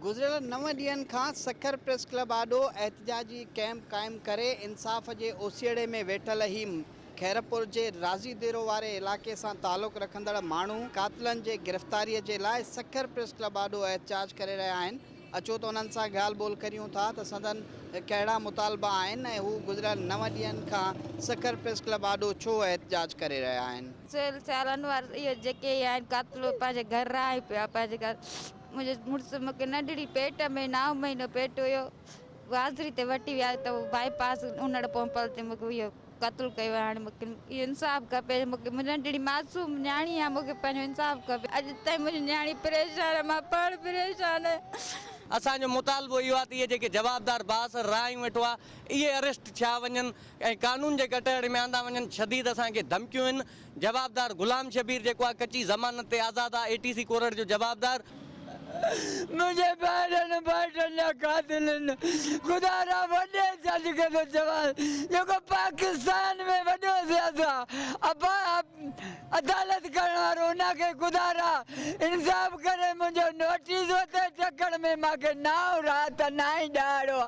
گذريل نو ڏينهن کان سکر پريس ڪلب آڏو احتجاجي ڪئمپ قائم ڪري انصاف جي اوسيئڙي ۾ ويٺل هي خيرپور جي راضي ديرو واري علائقي سان تعلق رکندڙ ماڻهو قاتلن جي گرفتاري جي لاء سکر پريس ڪلب آڏو احتجاج ڪري رهيا آهن اچو ته انهن سان ڳالهه ٻولهه ڪريون ٿا ته سندن ڪهڙا مطالبا آهن ۽ هو گذريل نو ڏينهن کان سکر پريس ڪلب آڏو ڇو احتجاج ڪري رهيا آهن. سهيل سيال انوار اهي جيڪي آهن قاتل اهي پنهنجي گهر رهائي پيا پنهنجي گهر منهنجو مڙس مونکي ننڍڙي پيٽ ۾ نائون مهينو پيٽ هيو گازري تي وٺي ويا ته بائي پاس انڙ پمپل تي مونکي اهو قتل ڪيو آهي هاڻي مونکي اهو انصاف کپي مونکي منهنجي ننڍڙي معصوم نياڻي آهي مونکي پنهنجو انصاف کپي اڄ تائين منهنجي نياڻي پريشان آهي مان پاڻ پريشان آهيان. اسان جو مطالبو اهو آهي ته اهي جيڪي جوابدار بااثر راهيون ويٺو آهي اهي اريسٽ ٿيا وڃن ۽ قانون جي ڪٽهڙي ۾ آندا وڃن شديد اسان کي ڌمڪيون آهن جوابدار غلام شبير جيڪو آ ڪچي ضمانت تي آزاد آ اي ٽي سي ڪورٽ جو جوابدار. منهنجي ڀائرن ڀائٽن جا قاتل ان خدا را وڏي جج کي ٿو چوان جيڪو پاڪستان ۾ وڏو سياسي آ ابا عدالت ڪرڻ وارو ان کي خدا را انصاف ڪري منهنجو نوٽيس وتي ٽکڙ ۾ مانکي نائون رات نائين ڏهاڙو آ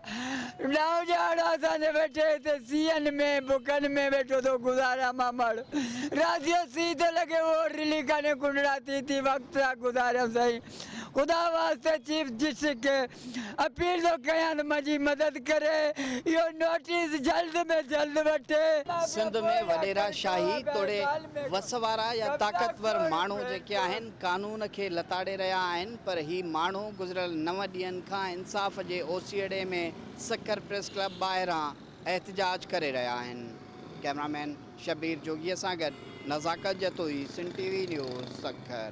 نائون ڏهاڙو اسان جي ويٺي هتي سيئن ۾ بکن ۾ ويٺو ٿو گذاريان مان مڙ رات جو سيء ٿو لڳي اهو رلي ڪانهي ڪنڊڙا ٿي ٿي وقت ٿا گذاريم سائين خدا واسطي چيف جسٽس کي اپيل ٿو ڪيان ته منهنجي مدد ڪري اهو نوٽيس جلد ۾ جلد وٺي. سنڌ ۾ وڏيرا شاهي توڙي وس وارا يا طاقتور ماڻهو جيڪي آهن قانون کي لتاڙي رهيا آهن پر هي ماڻهو گذريل نو ڏينهن کان انصاف جي اوسيئڙي ۾ سکر پريس ڪلب ٻاهران احتجاج ڪري رهيا آهن. ڪئميرا مين شبير جوڳي سان گڏ Nazakat Jatoi, Sindh T V news, Sukkur.